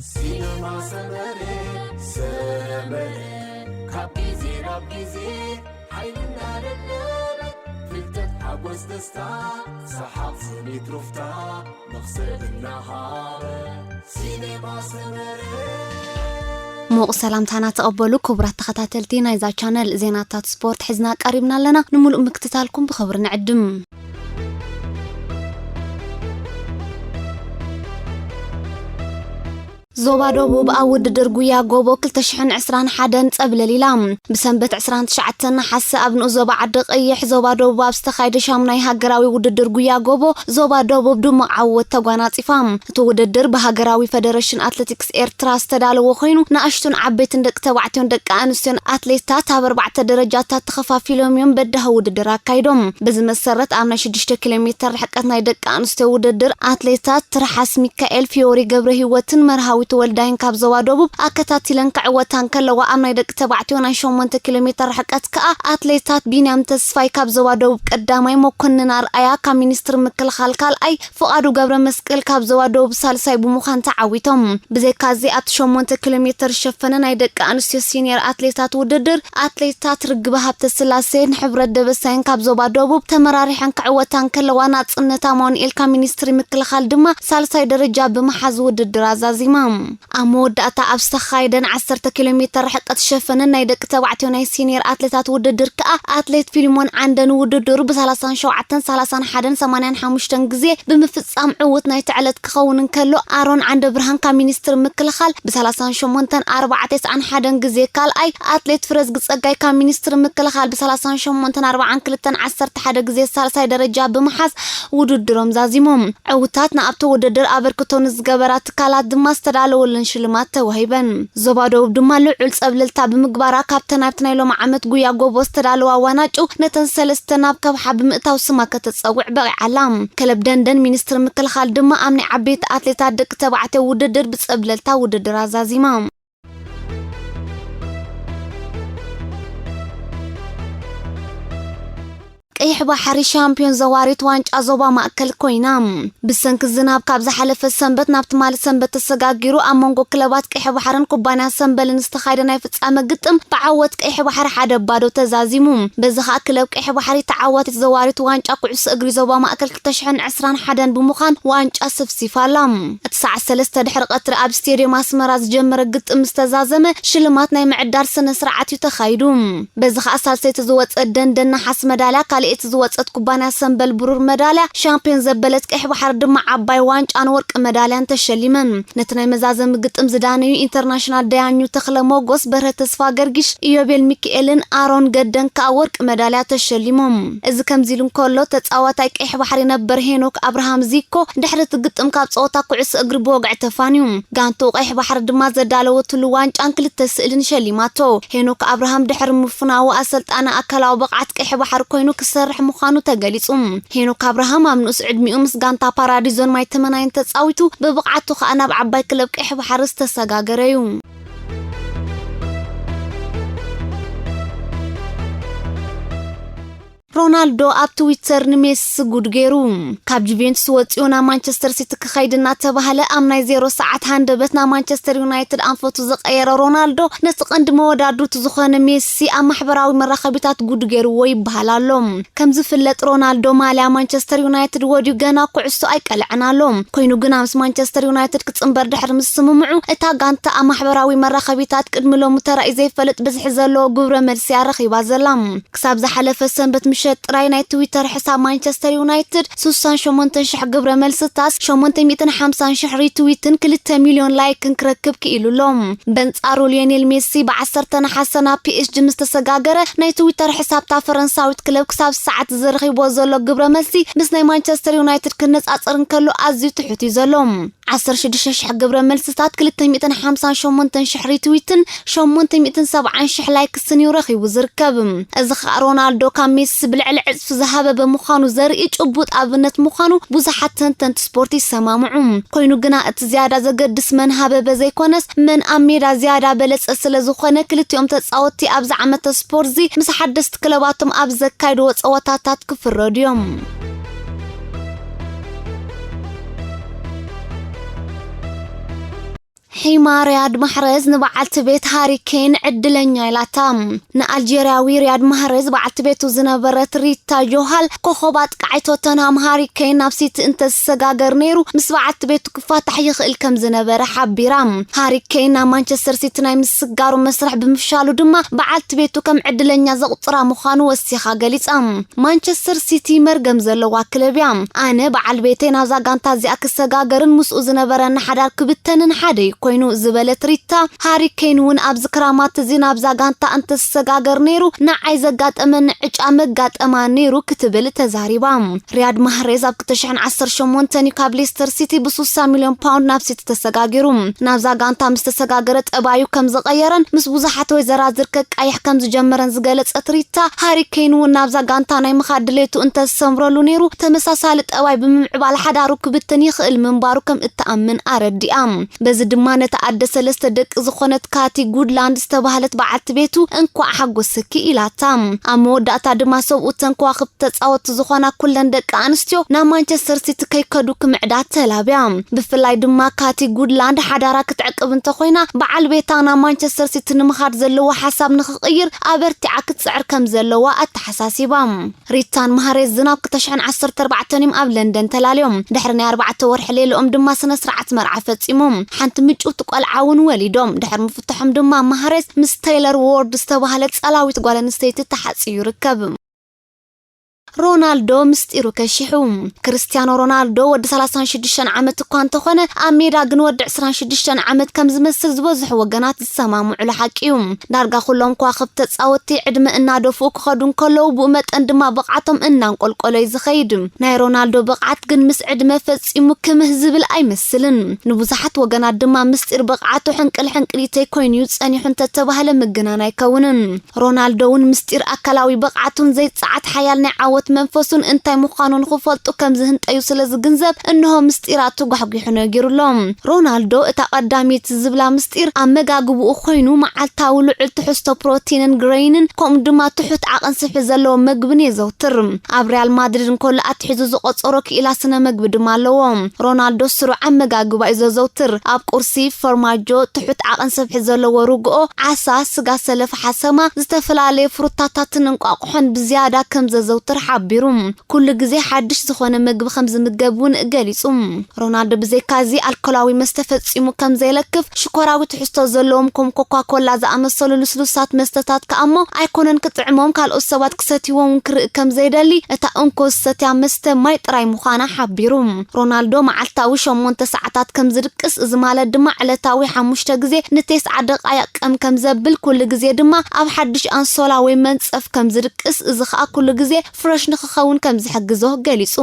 ሲነማ ሰመረ፣ ሰመረ፣ ካብ ግዜ ናብ ግዜ ሓይልና ደደበ፣ ፍልጠት፣ ሓጎስ፣ ደስታ፣ ሰሓቕ፣ ስኒት፣ ሩፍታ፣ መኽሰብ እናሃበ። ሲነማ ሰመረ። ምዉቕ ሰላምታና ተቐበሉ ክቡራት ተኸታተልቲ ናይዛ ቻነል። ዜናታት ስፖርት ሒዝና ቀሪብና ኣለና። ንምሉእ ምክትታልኩም ብኽብሪ ንዕድም። ዞባ ደቡብ ኣብ ውድድር ጉያ ጎቦ ክልተ ሽሕን ዕስራን ሓደን ጸብለል ኢላ። ብሰንበት ዕስራን ትሽዓተን ነሓሰ ኣብ ንኡስ ዞባ ዓዲ ቀይሕ ዞባ ደቡብ ኣብ ዝተኻየደ ሻሙናይ ሃገራዊ ውድድር ጉያ ጎቦ ዞባ ደቡብ ድሙቕ ዓወት ተጓናጺፋ። እቲ ውድድር ብሃገራዊ ፈደረሽን ኣትሌቲክስ ኤርትራ ዝተዳለወ ኮይኑ፣ ንኣሽቱን ዓበይትን ደቂ ተባዕትዮን ደቂ ኣንስትዮን ኣትሌታት ኣብ ኣርባዕተ ደረጃታት ተኸፋፊሎም እዮም በዳሂ ውድድር ኣካይዶም። በዚ መሰረት ኣብ ናይ ሽዱሽተ ኪሎ ሜተር ርሕቀት ናይ ደቂ ኣንስትዮ ውድድር ኣትሌታት ትርሓስ ሚካኤል፣ ፊዮሪ ገብረ ህይወትን መርሃዊት ወልዳይን ካብ ዞባ ደቡብ ኣከታቲለን ክዕወታ እንከለዋ፣ ኣብ ናይ ደቂ ተባዕትዮ ናይ ሸሞንተ ኪሎ ሜተር ርሕቀት ከኣ ኣትሌታት ቢንያም ተስፋይ ካብ ዞባ ደቡብ ቀዳማይ፣ መኮንን ኣርኣያ ካብ ሚኒስትሪ ምክልኻል ካልኣይ፣ ፍቓዱ ገብረ መስቀል ካብ ዞባ ደቡብ ሳልሳይ ብምዃን ተዓዊቶም። ብዘይካዚ ኣብቲ ሸሞንተ ኪሎ ሜተር ዝሸፈነ ናይ ደቂ ኣንስትዮ ሲኒየር ኣትሌታት ውድድር ኣትሌታት ርግበ ሃብተስላሴን ሕብረት ደበሳይን ካብ ዞባ ደቡብ ተመራሪሐን ክዕወታ እንከለዋ፣ ናጽነት ኣማኑኤል ካብ ሚኒስትሪ ምክልኻል ድማ ሳልሳይ ደረጃ ብምሓዝ ውድድር ኣዛዚማ። ኣብ መወዳእታ ኣብ ዝተኻየደ ንዓሰርተ ኪሎ ሜተር ርሕቀት ዝሸፈነ ናይ ደቂ ተባዕትዮ ናይ ሲኒየር ኣትሌታት ውድድር ከኣ ኣትሌት ፊልሞን ዓንደ ንውድድሩ ብሰላሳን ሸውዓተን፣ ሰላሳን ሓደን፣ ሰማንያን ሓሙሽተን ግዜ ብምፍጻም ዕዉት ናይቲ ዕለት ክኸውን እንከሎ፣ ኣሮን ዓንደ ብርሃን ካብ ሚኒስትሪ ምክልኻል ብሰላሳን ሸሞንተን፣ ኣርባዕተ፣ ተስዓን ሓደን ግዜ ካልኣይ፣ ኣትሌት ፍረዝጊ ጸጋይ ካብ ሚኒስትሪ ምክልኻል ብሰላሳን ሸሞንተን፣ ኣርባዓን ክልተን፣ ዓሰርተ ሓደ ግዜ ሳልሳይ ደረጃ ብምሓዝ ውድድሮም ዛዚሞም። ዕውታት ንኣብቲ ውድድር ኣበርክቶ ንዝገበራ ትካላት ድማ ዝተዳለወለን ሽልማት ተዋሂበን። ዞባ ደቡብ ድማ ልዑል ጸብለልታ ብምግባራ ካብተን ኣብቲ ናይ ሎሚ ዓመት ጉያ ጎቦ ዝተዳለዋ ዋናጩ ነተን ሰለስተ ናብ ከብሓ ብምእታው ስማ ከተጸውዕ በቒዓላ። ከለብ ደንደን ሚኒስትሪ ምክልኻል ድማ ኣብ ናይ ዓበይቲ ኣትሌታት ደቂ ተባዕትዮ ውድድር ብጸብለልታ ውድድር ኣዛዚማ። ቀይሕ ባሕሪ ሻምፒዮን ዘዋሪት ዋንጫ ዞባ ማእከል ኮይና። ብሰንኪ ዝናብ ካብ ዝሓለፈ ሰንበት ናብ ትማሊ ሰንበት ተሰጋጊሩ ኣብ መንጎ ክለባት ቀይሕ ባሕርን ኩባንያ ሰምበልን ዝተኻየደ ናይ ፍጻመ ግጥም ብዓወት ቀይሕ ባሕሪ ሓደ ባዶ ተዛዚሙ። በዚ ኸኣ ክለብ ቀይሕ ባሕሪ ተዓዋቲት ዘዋሪት ዋንጫ ኩዕሶ እግሪ ዞባ ማእከል ክልተ ሽሕን ዕስራን ሓደን ብምዃን ዋንጫ ስፍሲፋ ኣላ። እቲ ሰዓት ሰለስተ ድሕሪ ቀትሪ ኣብ ስቴድየም ኣስመራ ዝጀመረ ግጥም ምስ ተዛዘመ ሽልማት ናይ ምዕዳል ስነ ስርዓት እዩ ተኻይዱ። በዚ ኸኣ ሳልሰይቲ ዝወጸት ደንደን ነሓስ መዳልያ፣ ካልኣይቲ ዝወጸት ኩባንያ ሰምበል ብሩር መዳልያ፣ ሻምፒዮን ዘበለት ቀይሕ ባሕሪ ድማ ዓባይ ዋንጫን ወርቂ መዳልያን ተሸሊመን። ነቲ ናይ መዛዘሚ ግጥም ዝዳነዩ ኢንተርናሽናል ዳያኙ ተኽለ ሞጎስ፣ በርሀ ተስፋ ገርጊሽ፣ ኢዮቤል ሚካኤልን ኣሮን ገደን ከኣ ወርቂ መዳልያ ተሸሊሞም። እዚ ከምዚ ኢሉ እንከሎ፣ ተጻዋታይ ቀይሕ ባሕሪ ነበር ሄኖክ ኣብርሃም ዚኮ ድሕሪ እቲ ግጥም ካብ ጸወታ ኩዕሶ እግሪ ብወግዒ ተፋንዩ። ጋንትኡ ቀይሕ ባሕሪ ድማ ዘዳለወትሉ ዋንጫን ክልተ ስእልን ሸሊማቶ። ሄኖክ ኣብርሃም ድሕሪ ምፍናዉ ኣሰልጣኒ ኣካላዊ ብቕዓት ቀይሕ ባሕሪ ኮይኑ ክሰርሕ ምዃኑ ተገሊጹ። ሄኖክ ኣብርሃም ኣብ ንኡስ ዕድሚኡ ምስ ጋንታ ፓራዲዞን ማይ ተመናይን ተጻዊቱ፣ ብብቕዓቱ ከኣ ናብ ዓባይ ክለብ ቀይሕ ባሕሪ ዝተሰጋገረ እዩ። ሮናልዶ ኣብ ትዊተር ንሜሲ ጉድ ገይሩ። ካብ ጁቬንቱስ ወጺኡ ናብ ማንቸስተር ሲቲ ክኸይድ እናተባህለ ኣብ ናይ ዜሮ ሰዓት ሃንደበት ናብ ማንቸስተር ዩናይትድ ኣንፈቱ ዝቐየረ ሮናልዶ፣ ነቲ ቀንዲ መወዳድርቱ ዝኾነ ሜሲ ኣብ ማሕበራዊ መራኸቢታት ጉድ ገይርዎ ይበሃል ኣሎ። ከም ዝፍለጥ፣ ሮናልዶ ማልያ ማንቸስተር ዩናይትድ ወድዩ ገና ኩዕሶ ኣይቀልዐን ኣሎ። ኮይኑ ግና ምስ ማንቸስተር ዩናይትድ ክጽንበር ድሕሪ ምስምምዑ፣ እታ ጋንታ ኣብ ማሕበራዊ መራኸቢታት ቅድሚ ሎሚ ተራእዩ ዘይፈልጥ ብዝሒ ዘለዎ ግብረ መልሲ እያ ረኺባ ዘላ። ክሳብ ዝሓለፈ ሰንበት ምሸት ጥራይ ናይ ትዊተር ሕሳብ ማንቸስተር ዩናይትድ ስሳን ሸሞንተን ሽሕ ግብረ መልስታት፣ ሸሞንተ ሚእትን ሓምሳን ሽሕ ሪትዊትን ክልተ ሚልዮን ላይክን ክረክብ ክኢሉ ኣሎ። በንጻሩ ሊዮኔል ሜሲ ብዓሰርተ ነሓሰ ናብ ፒ ኤስ ጂ ምስ ተሰጋገረ፣ ናይ ትዊተር ሕሳብታ ፈረንሳዊት ክለብ ክሳብ ሰዓት ዝረኺብዎ ዘሎ ግብረ መልሲ ምስ ናይ ማንቸስተር ዩናይትድ ክነጻጸር እንከሎ ኣዝዩ ትሑት እዩ ዘሎ። ዓሰርተ ሽዱሽተ ሽሕ ግብረ መልስታት፣ ክልተ ሚእትን ሓምሳን ሸሞንተን ሽሕ ሪትዊትን ሸሞንተ ሚእትን ሰብዓን ሽሕ ላይክስን እዩ ረኺቡ ዝርከብ። እዚ ኸኣ ሮናልዶ ካብ ሜሲ ብልዕሊ ዕጽፊ ዝሃበ ብምዃኑ ዘርኢ ጭቡጥ ኣብነት ምዃኑ ብዙሓት ተንተንቲ ስፖርት ይሰማምዑ። ኮይኑ ግና እቲ ዝያዳ ዘገድስ መን ሃበበ ዘይኮነስ መን ኣብ ሜዳ ዝያዳ በለጸ ስለ ዝኾነ፣ ክልቲኦም ተጻወትቲ ኣብዚ ዓመተ ስፖርትዚ ምስ ሓደስቲ ክለባቶም ኣብ ዘካይድዎ ጸወታታት ክፍረዱ እዮም። ሒማ ሪያድ ማሕረዝ ንበዓልቲ ቤት ሃሪ ኬን ዕድለኛ ኢላታ። ንኣልጀርያዊ ሪያድ ማህሬዝ በዓልቲ ቤቱ ዝነበረት ሪታ ጆሃል፣ ኮኸብ ኣጥቃዒ ቶተንሃም ሃሪ ኬን ናብ ሲቲ እንተዝሰጋገር ነይሩ፣ ምስ በዓልቲ ቤቱ ክፋታሕ ይኽእል ከም ዝነበረ ሓቢራ። ሃሪ ኬን ናብ ማንቸስተር ሲቲ ናይ ምስጋሩ መስርሕ ብምፍሻሉ ድማ፣ በዓልቲ ቤቱ ከም ዕድለኛ ዘቑጽራ ምዃኑ ወሲኻ ገሊጻ። ማንቸስተር ሲቲ መርገም ዘለዋ ክለብ እያ። ኣነ በዓል ቤተይ ናብዛ ጋንታ እዚኣ ክሰጋገርን ምስኡ ዝነበረኒ ሓዳር ክብተንን ሓደ እዩ ኮይኑ ዝበለት ሪታ፣ ሃሪ ኬን እውን ኣብዚ ክራማት እዚ ናብዛ ጋንታ እንተሰጋገር ነይሩ፣ ንዓይ ዘጋጠመኒ ዕጫ መጋጠማ ነይሩ ክትብል ተዛሪባ። ሪያድ ማህሬዝ ኣብ ክልተ ሽሕን ዓሰርተ ሸሞንተን እዩ ካብ ሌስተር ሲቲ ብ60 ሚልዮን ፓውንድ ናብ ሲቲ ተሰጋጊሩ። ናብዛ ጋንታ ምስ ተሰጋገረ ጠባዩ ከም ዝቐየረን ምስ ብዙሓት ወይዘራዝር ከቃይሕ ከም ዝጀመረን ዝገለጸት ሪታ፣ ሃሪ ኬን እውን ናብዛ ጋንታ ናይ ምኻድ ድሌቱ እንተዝሰምረሉ ነይሩ፣ ተመሳሳሊ ጠባይ ብምምዕባል ሓዳሩ ክብትን ይኽእል ምንባሩ ከም እትኣምን ኣረዲኣ። በዚ ድማ ነታ ኣደ ሰለስተ ደቂ ዝኾነት ካቲ ጉድላንድ ዝተባህለት በዓልቲ ቤቱ፣ "እንኳዕ ሓጎሰኪ" ኢላታ። ኣብ መወዳእታ ድማ ሰብኡተን ከዋኽብቲ ተጻወትቲ ዝኾና ኩለን ደቂ ኣንስትዮ ናብ ማንቸስተር ሲቲ ከይከዱ ክምዕዳ ተላብያ። ብፍላይ ድማ ካቲ ጉድላንድ ሓዳራ ክትዕቅብ እንተኾይና፣ በዓል ቤታ ናብ ማንቸስተር ሲቲ ንምኻድ ዘለዎ ሓሳብ ንኽቕይር ኣበርቲዓ ክትጽዕር ከም ዘለዋ ኣተሓሳሲባ። ሪታን ማህሬዝን ኣብ ክልተ ሽሕን ዓሰርተ ኣርባዕተን እዮም ኣብ ለንደን ተላልዮም። ድሕሪ ናይ ኣርባዕተ ወርሒ ሌልኦም ድማ ስነ ስርዓት መርዓ ፈጺሞም። ሓንቲ ምጭውቲ ቆልዓ እውን ወሊዶም። ድሕሪ ምፍትሖም ድማ ማህሬዝ ምስ ቴይለር ዎርድ ዝተባህለት ጸላዊት ጓል ኣንስተይቲ ተሓጽዩ ይርከብ። ሮናልዶ ምስጢሩ ከሺሑ። ክርስቲያኖ ሮናልዶ ወዲ ሰላሳን ሽዱሽተን ዓመት እኳ እንተኾነ፣ ኣብ ሜዳ ግን ወዲ ዕስራን ሽዱሽተን ዓመት ከም ዝመስል ዝበዝሑ ወገናት ዝሰማምዑሉ ሓቂ እዩ። ዳርጋ ኩሎም ከዋኽብቲ ተጻወትቲ ዕድመ እናደፍኡ ክኸዱ እንከለዉ፣ ብኡ መጠን ድማ ብቕዓቶም እናንቆልቆለ እዩ ዝኸይድ። ናይ ሮናልዶ ብቕዓት ግን ምስ ዕድመ ፈጺሙ ክምህ ዝብል ኣይመስልን። ንብዙሓት ወገናት ድማ ምስጢር ብቕዓቱ ሕንቅል ሕንቅሊተይ ኮይኑ እዩ ጸኒሑ እንተተባህለ ምግናን ኣይከውንን። ሮናልዶ እውን ምስጢር ኣካላዊ ብቕዓቱን ዘይጸዓት ሓያል ናይ ዓወት መንፈሱን እንታይ ምዃኑ ንኽፈልጡ ከም ዝህንጠዩ ስለ ዝግንዘብ፣ እንሆ ምስጢራቱ ጓሕጒሑ ነጊሩሎም። ሮናልዶ እታ ቀዳመይቲ ዝብላ ምስጢር ኣመጋግብኡ ኮይኑ፣ መዓልታዊ ልዑል ትሕዝቶ ፕሮቲንን ግሬይንን ከምኡ ድማ ትሑት ዓቐን ስብሒ ዘለዎ መግብን የዘውትር። ኣብ ሪያል ማድሪድ እንከሎ ኣትሒዙ ዝቖጸሮ ክኢላ ስነ መግቢ ድማ ኣለዎ። ሮናልዶ ስሩዕ ኣመጋግባ እዩ ዘዘውትር። ኣብ ቁርሲ ፎርማጆ፣ ትሑት ዓቐን ስብሒ ዘለዎ ርግኦ፣ ዓሳ፣ ስጋ ሰለፍ፣ ሓሰማ፣ ዝተፈላለየ ፍሩታታትን እንቋቑሖን ብዝያዳ ከም ዘዘውትር ሓቢሩ። ኩሉ ግዜ ሓድሽ ዝኾነ መግቢ ከም ዝምገብ እውን ገሊጹ። ሮናልዶ ብዘይካዚ ኣልኮላዊ መስተ ፈጺሙ ከም ዘይለክፍ፣ ሽኮራዊ ትሕዝቶ ዘለዎም ከም ኮካ ኮላ ዝኣመሰሉ ልስሉሳት መስተታት ከኣ እሞ ኣይኮነን ክጥዕሞም፣ ካልኦት ሰባት ክሰትይዎም እውን ክርኢ ከም ዘይደሊ፣ እታ እንኮ ዝሰትያ መስተ ማይ ጥራይ ምዃና ሓቢሩ። ሮናልዶ መዓልታዊ ሸሞንተ ሰዓታት ከም ዝድቅስ፣ እዚ ማለት ድማ ዕለታዊ ሓሙሽተ ግዜ ንቴስዓ ደቓይቕ ቀም ከም ዘብል፣ ኩሉ ግዜ ድማ ኣብ ሓድሽ ኣንሶላ ወይ መንጸፍ ከም ዝድቅስ፣ እዚ ኸኣ ኩሉ ግዜ ፍረሽ ንኽኸውን ከም ዝሕግዞ ገሊጹ።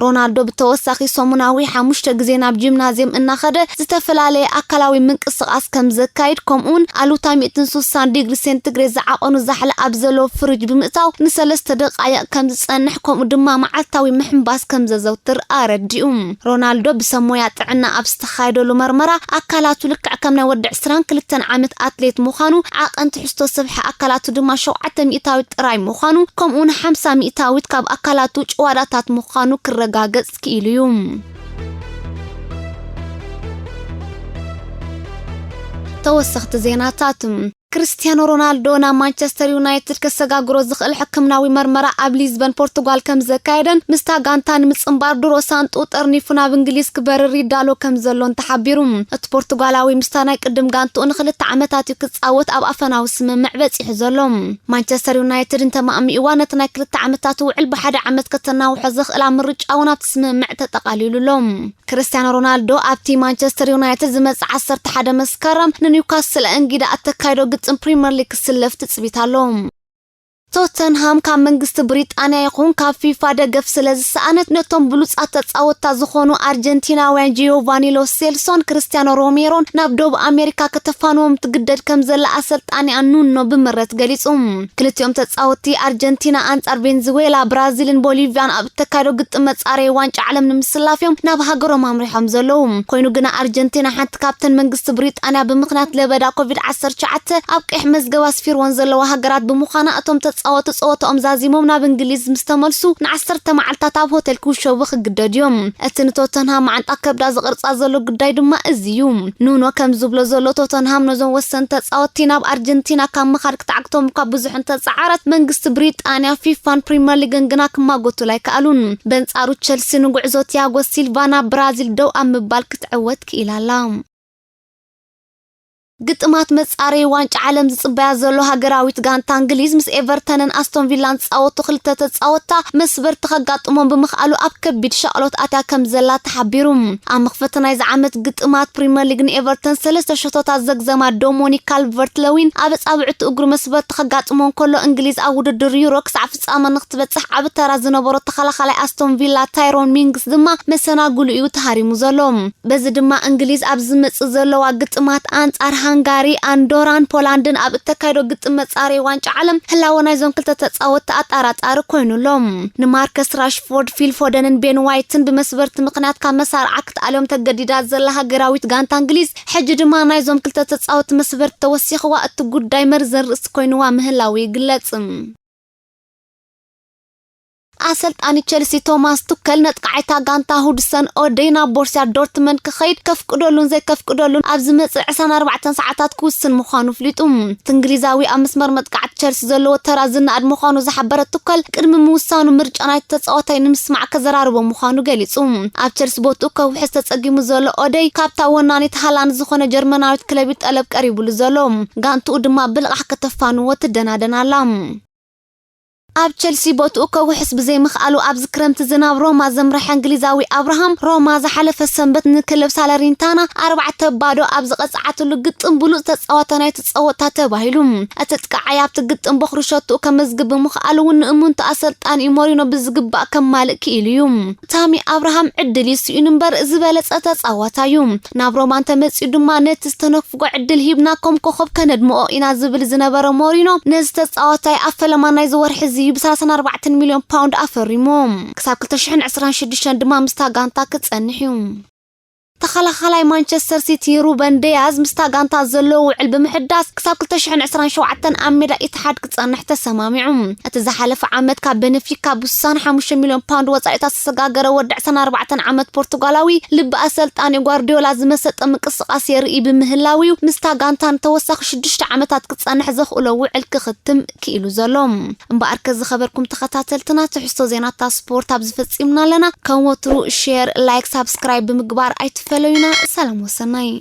ሮናልዶ ብተወሳኺ ሰሙናዊ ሓሙሽተ ግዜ ናብ ጂምናዝየም እናኸደ ዝተፈላለየ ኣካላዊ ምንቅስቓስ ከም ዘካይድ፣ ከምኡውን ኣሉታ ሚእትን ሱሳን ዲግሪ ሴንቲግሬድ ዝዓቐኑ ዛሕሊ ኣብ ዘለዎ ፍሪጅ ብምእታው ንሰለስተ ደቓይቕ ከም ዝጸንሕ፣ ከምኡ ድማ መዓልታዊ ምሕንባስ ከም ዘዘውትር ኣረዲኡ። ሮናልዶ ብሰብ ሞያ ጥዕና ኣብ ዝተኻየደሉ መርመራ፣ ኣካላቱ ልክዕ ከም ናይ ወዲ ዕስራን ክልተን ዓመት ኣትሌት ምዃኑ፣ ዓቐን ትሕዝቶ ስብሒ ኣካላቱ ድማ ሸውዓተ ሚእታዊት ጥራይ ምዃኑ፣ ከምኡውን ሓምሳ ሚእታዊት ካብ ኣካላቱ ጭዋዳታት ምዃኑ ክረጋገጽ ክኢሉ እዩ። ተወሰኽቲ ዜናታት። ክርስቲያኖ ሮናልዶ ናብ ማንቸስተር ዩናይትድ ከሰጋግሮ ዝኽእል ሕክምናዊ መርመራ ኣብ ሊዝበን ፖርቱጋል ከም ዘካየደን፣ ምስታ ጋንታ ንምጽንባር ድሮ ሳንጡ ጠርኒፉ ናብ እንግሊዝ ክበርር ይዳሎ ከም ዘሎን ተሓቢሩ። እቲ ፖርቱጋላዊ ምስታ ናይ ቅድም ጋንትኡ ንክልተ ዓመታት እዩ ክጻወት ኣብ ኣፈናዊ ስምምዕ በጺሑ ዘሎ። ማንቸስተር ዩናይትድ እንተማእሚእዋ፣ ነቲ ናይ ክልተ ዓመታት ውዕል ብሓደ ዓመት ከተናውሖ ዘኽእላ ምርጫ እውን ኣብቲ ስምምዕ ተጠቓሊሉ ኣሎ። ክርስቲያኖ ሮናልዶ ኣብቲ ማንቸስተር ዩናይትድ ዝመጽእ ዓሰርተ ሓደ መስከረም ንኒውካስል ኣእንጊዳ እተካይዶ ግጥም ፕሪምየር ሊግ ክስለፍ ትጽቢት ኣሎ። ቶተንሃም ካብ መንግስቲ ብሪጣንያ ይኹን ካብ ፊፋ ደገፍ ስለ ዝሰኣነት፣ ነቶም ብሉጻት ተጻወትታ ዝኾኑ ኣርጀንቲናውያን ጂዮቫኒ ሎ ሴልሶን ክርስቲያኖ ሮሜሮን ናብ ደቡብ ኣሜሪካ ከተፋንዎም ትግደድ ከም ዘላ ኣሰልጣኒኣ ኑኖ ብምረት ገሊጹ። ክልቲኦም ተጻወትቲ ኣርጀንቲና ኣንጻር ቬንዙዌላ፣ ብራዚልን ቦሊቪያን ኣብ እተካይዶ ግጥም መጻረዪ ዋንጫ ዓለም ንምስላፍ እዮም ናብ ሃገሮም ኣምሪሖም ዘለዉ። ኮይኑ ግና ኣርጀንቲና ሓንቲ ካብተን መንግስቲ ብሪጣንያ ብምኽንያት ለበዳ ኮቪድ ዓሰርተ ትሽዓተ ኣብ ቀይሕ መዝገብ ኣስፊርወን ዘለዋ ሃገራት ብምዃና፣ እቶም ተጻወቱ ጸወታኦም ዛዚሞም ናብ እንግሊዝ ምስ ተመልሱ ንዓሰርተ መዓልታት ኣብ ሆቴል ክውሸቡ ክግደዱ እዮም። እቲ ንቶተንሃም ማዓንጣ ከብዳ ዝቕርጻ ዘሎ ጉዳይ ድማ እዚ እዩ። ኑኖ ከም ዝብሎ ዘሎ ቶተንሃም ነዞም ወሰንቲ ተጻወትቲ ናብ ኣርጀንቲና ካብ ምኻድ ክትዓግቶም እኳ ብዙሕ እንተጸዓረት መንግስቲ ብሪጣንያ ፊፋን ፕሪምየር ሊግን ግና ክማጎቱላ ኣይከኣሉን። በንጻሩ ቸልሲ ንጉዕዞ ቲያጎ ሲልቫ ናብ ብራዚል ደው ኣብ ምባል ክትዕወት ክኢላ ኣላ። ግጥማት መጻረዪ ዋንጫ ዓለም ዝጽበያ ዘሎ ሃገራዊት ጋንታ እንግሊዝ ምስ ኤቨርተንን ኣስቶን ቪላን ዝጻወቱ ክልተ ተጻወትታ መስበርቲ ከጋጥሞም ብምኽኣሉ ኣብ ከቢድ ሻቕሎት ኣትያ ከም ዘላ ተሓቢሩ። ኣብ መኽፈቲ ናይዚ ዓመት ግጥማት ፕሪምየር ሊግ ንኤቨርተን ሰለስተ ሸቶታት ዘግዘማ ዶሞኒክ ካልቨርት ለዊን ኣብ ኣጻብዕቲ እግሩ መስበርቲ ከጋጥሞ እንከሎ እንግሊዝ ኣብ ውድድር ዩሮ ክሳዕ ፍጻመ ንክትበጽሕ ዓቢ ተራ ዝነበሮ ተኸላኻላይ ኣስቶን ቪላ ታይሮን ሚንግስ ድማ መሰናግሉ እዩ ተሃሪሙ ዘሎ። በዚ ድማ እንግሊዝ ኣብ ዝመጽእ ዘለዋ ግጥማት ኣንጻር ሃንጋሪ፣ ኣንዶራን ፖላንድን ኣብ እተካይዶ ግጥም መጻረዪ ዋንጫ ዓለም ህላወ ናይዞም ክልተ ተጻወትቲ ኣጠራጣሪ ኮይኑ ኣሎ። ንማርከስ ራሽፎርድ፣ ፊል ፎደንን ቤን ዋይትን ብመስበርቲ ምኽንያት ካብ መሳርዓ ክትኣልዮም ተገዲዳ ዘላ ሃገራዊት ጋንታ እንግሊዝ ሕጂ ድማ ናይዞም ክልተ ተጻወትቲ መስበርቲ ተወሲኽዋ እቲ ጉዳይ መርዘን ርእሲ ኮይንዋ ምህላው ይግለጽ። ኣሰልጣኒ ቸልሲ ቶማስ ቱከል ነጥቃዓይታ ጋንታ ሁድሰን ኦደይ ናብ ቦርሲያ ዶርትመንድ ክኸይድ ከፍቅደሉን ዘይከፍቅደሉን ኣብ ዝመጽእ ዕስራን ኣርባዕተን ሰዓታት ክውስን ምዃኑ ኣፍሊጡ። እቲ እንግሊዛዊ ኣብ መስመር መጥቃዕቲ ቸልሲ ዘለዎ ተራ ዝነኣድ ምዃኑ ዝሓበረ ቱከል ቅድሚ ምውሳኑ ምርጫ ናይቲ ተጻዋታይ ንምስማዕ ከዘራርቦ ምዃኑ ገሊጹ። ኣብ ቸልሲ ቦትኡ ከውሕስ ተጸጊሙ ዘሎ ኦደይ ካብታ ወናኒት ሃላንድ ዝኾነ ጀርመናዊት ክለብ እዩ ጠለብ ቀሪቡሉ ዘሎ። ጋንትኡ ድማ ብልቓሕ ከተፋንዎ ትደናደን ኣላ። ኣብ ቸልሲ ቦትኡ ከውሕስ ብዘይምኽኣሉ ኣብዚ ክረምቲ ዝናብ ሮማ ዘምረሐ እንግሊዛዊ ኣብርሃም ሮማ ዝሓለፈ ሰንበት ንክለብ ሳለሪንታና ኣርባዕተ ባዶ ኣብ ዝቐጽዓትሉ ግጥም ብሉጽ ተጻዋታይ ናይቲ ጸወታ ተባሂሉ። እቲ ጥቃዓይ ኣብቲ ግጥም በኹሪ ሸትኡ ከመዝግብ ብምኽኣሉ እውን ንእሙንቱ ኣሰልጣኒኡ ሞሪኖ ብዝግባእ ከማልእ ክኢሉ እዩ። ታሚ ኣብርሃም ዕድል እዩ ስኢኑ እምበር ዝበለጸ ተጻዋታይ እዩ። ናብ ሮማ እንተመጺኡ ድማ ነቲ ዝተነፍጎ ዕድል ሂብና ከም ኮኸብ ከነድምኦ ኢና ዝብል ዝነበረ ሞሪኖ ነዚ ተጻዋታይ ኣብ ፈለማ ናይዚ ወርሒ እዚ እዩ ብ ሰላሳን ኣርባዕተን ሚልዮን ፓውንድ ኣፈሪሞ። ክሳብ ክልተ ሽሕን ዕስራን ሽዱሽተን ድማ ምስታ ጋንታ ክጸንሕ እዩ። ተኸላኻላይ ማንቸስተር ሲቲ ሩበን ዲያዝ ምስታ ጋንታ ዘለዎ ውዕል ብምሕዳስ ክሳብ ክልተ ሽሕን ዕስራን ሸውዓተን ኣብ ሜዳ ኢትሓድ ክጸንሕ ተሰማሚዑ። እቲ ዝሓለፈ ዓመት ካብ ቤነፊካ ብስሳን ሓሙሽተ ሚልዮን ፓውንድ ወጻኢታት ዝተሰጋገረ ወዲ ዕስራን ኣርባዕተን ዓመት ፖርቱጋላዊ ልቢ ኣሰልጣኒ ጓርዲዮላ ዝመሰጠ ምንቅስቓስ የርኢ ብምህላው እዩ ምስታ ጋንታ ንተወሳኺ ሽዱሽተ ዓመታት ክጸንሕ ዘኽእሎ ውዕል ክኽትም ክኢሉ ዘሎ። እምበኣርከ ዝኸበርኩም ተኸታተልትና ትሕዝቶ ዜናታት ስፖርት ኣብዚ ፈጺምና ኣለና። ከም ወትሩ ሼር፣ ላይክ፣ ሳብስክራይብ ብምግባር ኣይትፈለዩና። ሰላም ወሰናይ።